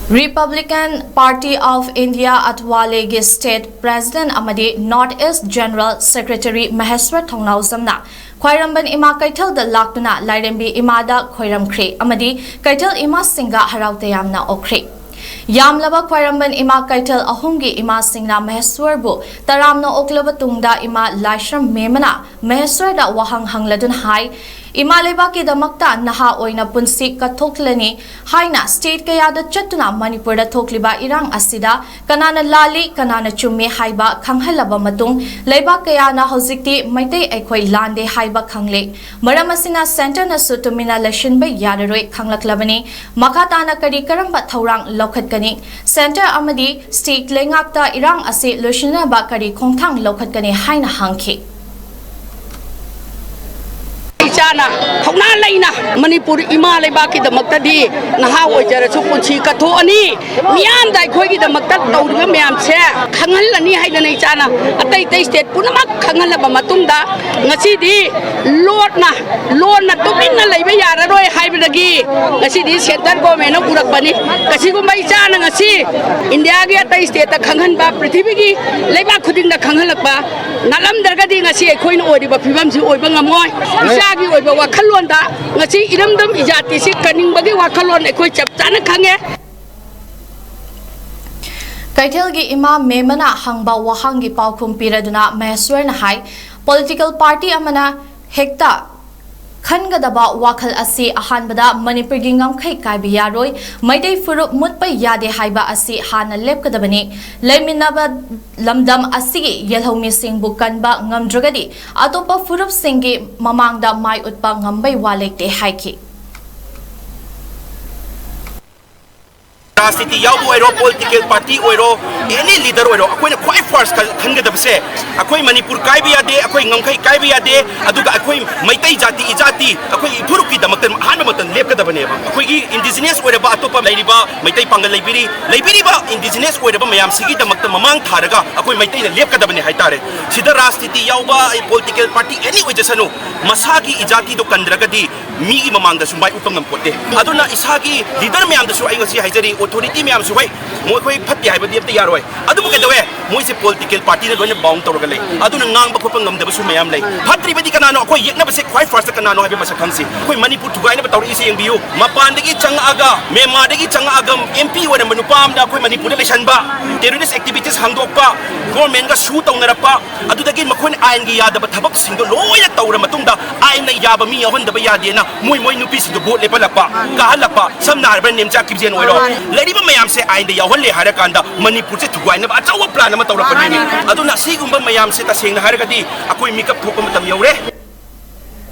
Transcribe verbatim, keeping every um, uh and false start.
Republican Party of India ꯑꯊꯋꯥꯂꯦꯒꯤ state president ꯑꯃꯗꯤ North East general secretary ꯃꯍꯦꯁ꯭ꯋꯔ ꯊꯧꯅꯥꯎꯖꯝꯅ ꯈ꯭ꯋꯥꯏꯔꯝꯕꯟ ꯏꯃꯥ ꯀꯩꯊꯦꯜꯗ ꯂꯥꯛꯇꯨꯅ ꯂꯥꯏꯔꯦꯝꯕꯤ ꯏꯃꯥꯗ ꯈꯣꯏꯔꯝꯈ꯭ꯔꯦ ꯑꯃꯗꯤ ꯀꯩꯊꯦꯜ ꯏꯃꯥꯁꯤꯡꯒ ꯍꯔꯥꯎ ꯇꯌꯥꯝꯅ ꯑꯣꯛꯈ꯭ꯔꯦ꯫ ꯌꯥꯝꯂꯕ ꯈ꯭ꯋꯥꯏꯔꯝꯕꯟ ꯏꯃꯥ ꯀꯩꯊꯦꯜ ꯑꯍꯨꯝꯒꯤ ꯏꯃꯥꯁꯤꯡꯅ ꯃꯍꯦꯁ꯭ꯋꯔꯕꯨ ꯇꯔꯥꯝꯅ ꯑꯣꯛꯂꯕ ꯇꯨꯡꯗ ꯏꯃꯥ ꯂꯥꯏꯁ꯭ꯔꯝ ꯃꯦꯝꯃꯅ ꯃꯍꯦꯁ꯭ꯋꯔꯗ ꯋꯥꯍꯪ ꯍꯪꯂꯗꯨꯅ ꯍꯥꯏ, ꯏꯃꯥ ꯂꯩꯕꯥꯛꯀꯤꯗꯃꯛꯇ ꯅꯍꯥ ꯑꯣꯏꯅ ꯄꯨꯟꯁꯤ ꯀꯠꯊꯣꯛꯂꯅꯤ ꯍꯥꯏꯅ state ꯀꯌꯥꯗ ꯆꯠꯇꯨꯅ ꯃꯅꯤꯄꯨꯔꯗ ꯊꯣꯛꯂꯤꯕ ꯏꯔꯥꯡ ꯑꯁꯤꯗ ꯀꯅꯥꯅ ꯂꯥꯜꯂꯤ, ꯀꯅꯥꯅ ꯆꯨꯝꯃꯤ ꯍꯥꯏꯕ ꯈꯪꯍꯜꯂꯕ ꯃꯇꯨꯡ, ꯂꯩꯕꯥꯛ ꯀꯌꯥꯅ ꯍꯧꯖꯤꯛꯇꯤ ꯃꯩꯇꯩ ꯑꯩꯈꯣꯏ ꯂꯥꯟꯗꯦ ꯍꯥꯏꯕ ꯈꯪꯂꯦ꯫ ꯃꯔꯝ ꯑꯁꯤꯅ centre ꯅꯁꯨ ꯇꯨꯃꯤꯟꯅ ꯂꯩꯁꯤꯟꯕ ꯌꯥꯔꯔꯣꯏ ꯈꯪꯂꯛꯂꯕꯅꯤ꯫ ꯃꯈꯥ ꯇꯥꯅ ꯀꯔꯤ ꯀꯔꯝꯕ ꯊꯧꯔꯥꯡ ꯂꯧꯈꯠꯀꯅꯤ? Centre ꯑꯃꯗꯤ state ꯂꯩꯉꯥꯛꯇ ꯏꯔꯥꯡ ꯑꯁꯤ ꯂꯣꯏꯁꯤꯟꯅꯕ ꯀꯔꯤ ꯈꯣꯡꯊꯥꯡ ꯂꯧꯈꯠꯀꯅꯤ ꯍꯥꯏꯅ ꯍꯪꯈꯤ꯫ ꯏꯆꯥꯅ ꯊꯧꯅꯥ ꯂꯩꯅ ꯃꯅꯤꯄꯨꯔ ꯏꯃꯥ ꯂꯩꯕꯥꯛꯀꯤꯗꯃꯛꯇꯗꯤ ꯅꯍꯥ ꯑꯣꯏꯖꯔꯁꯨ ꯄꯨꯟꯁꯤ ꯀꯠꯊꯣꯛꯑꯅꯤ꯫ ꯃꯤꯌꯥꯝꯗ ꯑꯩꯈꯣꯏꯒꯤꯗꯃꯛꯇ ꯇꯧꯔꯤꯕ ꯃꯌꯥꯝꯁꯦ ꯈꯪꯍꯜꯂꯅꯤ ꯍꯥꯏꯗꯅ ꯏꯆꯥꯅ ꯑꯇꯩ ꯑꯇꯩ state ꯄꯨꯝꯅꯃꯛ ꯈꯪꯍꯜꯂꯕ ꯃꯇꯨꯡꯗ ꯉꯁꯤꯗꯤ ꯂꯣꯟꯅ, ꯂꯣꯟꯅ ꯇꯨꯃꯤꯟꯅ ꯂꯩꯕ ꯌꯥꯔꯔꯣꯏ ꯍꯥꯏꯕꯗꯒꯤ ꯉꯁꯤꯗꯤ centre government ꯅ ꯎꯔꯛꯄꯅꯤ꯫ ꯀꯁꯤꯒꯨꯝꯕ ꯏꯆꯥꯅ ꯉꯁꯤ ꯏꯟꯗꯤꯌꯥꯒꯤ ꯑꯇꯩ state ꯇ ꯈꯪꯍꯟꯕ, ꯄ꯭ꯔꯤꯊꯤꯕꯤꯒꯤ ꯂꯩꯕꯥꯛ ꯈꯨꯗꯤꯡꯗ ꯈꯪꯍꯜꯂꯛꯄ ꯅꯠꯂꯝꯗ꯭ꯔꯒꯗꯤ ꯉꯁꯤ ꯑꯩꯈꯣꯏꯅ ꯑꯣꯏꯔꯤꯕ ꯐꯤꯕꯝꯁꯤ ꯑꯣꯏꯕ ꯉꯝꯃꯣꯏ꯫ ꯏꯆꯥꯒꯤ ꯑꯣꯏꯕ ꯋꯥꯈꯜꯂꯣꯟꯗ ꯉꯁꯤ ꯏꯔꯝꯗꯝ ꯏꯖꯥꯇꯤꯁꯤ ꯀꯟꯅꯤꯡꯕꯒꯤ ꯋꯥꯈꯜꯂꯣꯟ ꯑꯩꯈꯣꯏ ꯆꯞ ꯆꯥꯅ ꯈꯪꯉꯦ꯫ ꯀꯩꯊꯦꯜꯒꯤ ꯏꯃꯥ ꯃꯦꯝꯃꯅ ꯍꯪꯕ ꯋꯥꯍꯪꯒꯤ ꯄꯥꯎꯈꯨꯝ ꯄꯤꯔꯗꯨꯅ ꯃꯍꯦꯁ꯭ꯋꯔꯅ ꯍꯥꯏ, political party ꯑꯃꯅ ꯍꯦꯛꯇ ꯈꯟꯒꯗꯕ ꯋꯥꯈꯜ ꯑꯁꯤ ꯑꯍꯥꯟꯕꯗ ꯃꯅꯤꯄꯨꯔꯒꯤ ꯉꯝꯈꯩ ꯀꯥꯏꯕ ꯌꯥꯔꯣꯏ, ꯃꯩꯇꯩ ꯐꯨꯔꯨꯞ ꯃꯨꯠꯄ ꯌꯥꯗꯦ ꯍꯥꯏꯕ ꯑꯁꯤ ꯍꯥꯟꯅ ꯂꯦꯞꯀꯗꯕꯅꯤ꯫ ꯂꯩꯃꯤꯟꯅꯕ ꯂꯝꯗꯝ ꯑꯁꯤꯒꯤ ꯌꯦꯜꯍꯧꯃꯤꯁꯤꯡꯕꯨ ꯀꯟꯕ ꯉꯝꯗ꯭ꯔꯒꯗꯤ ꯑꯇꯣꯞꯄ ꯐꯨꯔꯨꯞꯁꯤꯡꯒꯤ ꯃꯃꯥꯡꯗ ꯃꯥꯏ ꯎꯠꯄ ꯉꯝꯕꯩ ꯋꯥ ꯂꯩꯇꯦ ꯍꯥꯏꯈꯤ꯫ ꯔꯥꯖꯅꯤꯇꯤ ꯌꯥꯎꯕ ꯑꯣꯏꯔꯣ, political party ꯑꯣꯏꯔꯣ, any leader ꯑꯣꯏꯔꯣ, ꯑꯩꯈꯣꯏꯅ ꯈ꯭ꯋꯥꯏ first ꯈꯟ-, ꯈꯟꯒꯗꯕꯁꯦ ꯑꯩꯈꯣꯏ ꯃꯅꯤꯄꯨꯔ ꯀꯥꯏꯕ ꯌꯥꯗꯦ, ꯑꯩꯈꯣꯏ ꯉꯝꯈꯩ ꯀꯥꯏꯕ ꯌꯥꯗꯦ, ꯑꯗꯨꯒ ꯑꯩꯈꯣꯏ ꯃꯩꯇꯩ ꯖꯥꯇꯤ ꯏꯖꯥꯇꯤ, ꯑꯩꯈꯣꯏ ꯏꯐꯨꯔꯨꯞꯀꯤꯗꯃꯛꯇ ꯑꯍꯥꯟꯕ ꯃꯇꯝ ꯂꯦꯞꯀꯗꯕꯅꯦꯕ꯫ ꯑꯩꯈꯣꯏꯒꯤ indigenous ꯑꯣꯏꯔꯕ ꯑꯇꯣꯞꯄ ꯂꯩꯔꯤꯕ ꯃꯩꯇꯩ ꯄꯥꯡꯒꯜ ꯂꯩꯕꯤꯔꯤ, ꯂꯩꯕꯤꯔꯤꯕ indigenous ꯑꯣꯏꯔꯕ ꯃꯌꯥꯝꯁꯤꯒꯤꯗꯃꯛꯇ ꯃꯃꯥꯡ ꯊꯥꯔꯒ ꯑꯩꯈꯣꯏ ꯃꯩꯇꯩꯅ ꯂꯦꯞꯀꯗꯕꯅꯦ ꯍꯥꯏꯇꯥꯔꯦ꯫ ꯁꯤꯗ ꯔꯥꯖꯅꯤꯇꯤ ꯌꯥꯎꯕ, political party any ꯑꯣꯏꯖꯁꯅꯨ, ꯃꯁꯥꯒꯤ ꯏꯖꯥꯇꯤꯗꯣ ꯀꯟꯗ꯭ꯔꯒꯗꯤ ꯃꯤꯒꯤ ꯃꯃꯥꯡꯗꯁꯨ ꯃꯥꯏ ꯎꯠꯄ ꯉꯝꯄꯣꯠꯇꯦ꯫ ꯑꯗꯨꯅ ꯏꯁꯥꯒꯤ ꯂꯤꯗꯔ ꯃꯌꯥꯝꯗꯁꯨ ꯑꯩ ꯉꯁꯤ ꯍꯥꯏꯖꯔꯤ, ꯑꯣꯊꯣꯔꯤꯇꯤ ꯃꯌꯥꯝꯁꯨ, ꯍꯣꯏ, ꯃꯣꯏ ꯑꯩꯈꯣꯏ ꯐꯠꯇꯦ ꯍꯥꯏꯕꯗꯤ ꯑꯝꯇ ꯌꯥꯔꯣꯏ, ꯑꯗꯨꯕꯨ ꯀꯩꯗꯧꯋꯦ, ꯃꯣꯏꯁꯦ ꯄꯣꯂꯤꯇꯤꯀꯦꯜ ꯄꯥꯔꯇꯤꯅ ꯂꯣꯏꯅ ꯕꯥꯎꯟ ꯇꯧꯔꯒ ꯂꯩ꯫ ꯑꯗꯨꯅ ꯉꯥꯡꯕ ꯈꯣꯠꯄ ꯉꯝꯗꯕꯁꯨ ꯃꯌꯥꯝ ꯂꯩ꯫ ꯐꯠꯇ꯭ꯔꯤꯕꯗꯤ ꯀꯅꯥꯅꯣ? ꯑꯩꯈꯣꯏ ꯌꯦꯛꯅꯕꯁꯦ ꯈ꯭ꯋꯥꯏ ꯐꯥꯔꯁꯇ ꯀꯅꯥꯅꯣ ꯍꯥꯏꯕ ꯃꯁꯛ ꯈꯪꯁꯤ꯫ ꯑꯩꯈꯣꯏ ꯃꯅꯤꯄꯨꯔ ꯊꯨꯒꯥꯏꯅꯕ ꯇꯧꯔꯛꯏꯁꯦ ꯌꯦꯡꯕꯤꯌꯨ꯫ ꯃꯄꯥꯟꯗꯒꯤ ꯆꯪꯉꯛꯑꯒ, ꯃ꯭ꯌꯥꯟꯃꯥꯔꯗꯒꯤ ꯆꯪꯉꯛꯑꯒ ꯑꯦꯝ ꯄꯤ ꯑꯣꯏꯔꯝꯕ ꯅꯨꯄꯥ ꯑꯃꯅ ꯑꯩꯈꯣꯏ ꯃꯅꯤꯄꯨꯔꯗ ꯂꯩꯁꯟꯕ, ꯇꯦꯔꯣꯔꯤꯁ ꯑꯦꯛꯇꯤꯚꯤꯇꯤꯁ ꯍꯥꯡꯗꯣꯛꯄ, ꯒꯣꯔꯃꯦꯟꯒ ꯁꯨ ꯇꯧꯅꯔꯛꯄ, ꯑꯗꯨꯗꯒꯤ ꯃꯈꯣꯏꯅ ꯑꯥꯏꯟꯒꯤ ꯌꯥꯗꯕ ꯊꯕꯛꯁꯤꯡꯗꯣ ꯂꯣꯏꯅ ꯇꯧꯔ ꯃꯇꯨꯡꯗ ꯑꯥꯏꯟꯅ ꯌꯥꯕ ꯃꯤ ꯌꯥꯎꯍꯟꯗꯕ ꯌꯥꯗꯦꯅ ꯃꯣꯏ ꯃꯣꯏ ꯅꯨꯄꯤꯁꯤꯡꯗꯣ ꯚꯣꯠ ꯂꯦꯞꯍꯜꯂꯛꯄ, ꯀꯥꯍꯜꯂꯛꯄ, ꯁꯝꯅ ꯍꯥꯏꯔꯕꯗ ꯅꯦꯝꯆꯥ ꯀꯤꯞꯖꯦꯟ ꯑꯣꯏꯔꯣ, ꯂꯩꯔꯤꯕ ꯃꯌꯥꯝꯁꯦ ꯑꯥꯏꯟꯗ ꯌꯥꯎꯍꯜꯂꯦ ꯍꯥꯏꯔꯀꯥꯟꯗ ꯃꯅꯤꯄꯨꯔꯁꯦ ꯊꯨꯒꯥꯏꯅꯕ ꯑꯆꯧꯕ ꯄ꯭ꯂꯥꯟ ꯑꯃ ꯇꯧꯔꯛꯄꯅꯦꯃꯤ꯫ ꯑꯗꯨꯅ ꯁꯤꯒꯨꯝꯕ ꯃꯌꯥꯝꯁꯦ ꯇꯁꯦꯡꯅ ꯍꯥꯏꯔꯒꯗꯤ ꯑꯩꯈꯣꯏ ꯃꯤꯀꯞ ꯊꯣꯛꯄ ꯃꯇꯝ ꯌꯧꯔꯦ꯫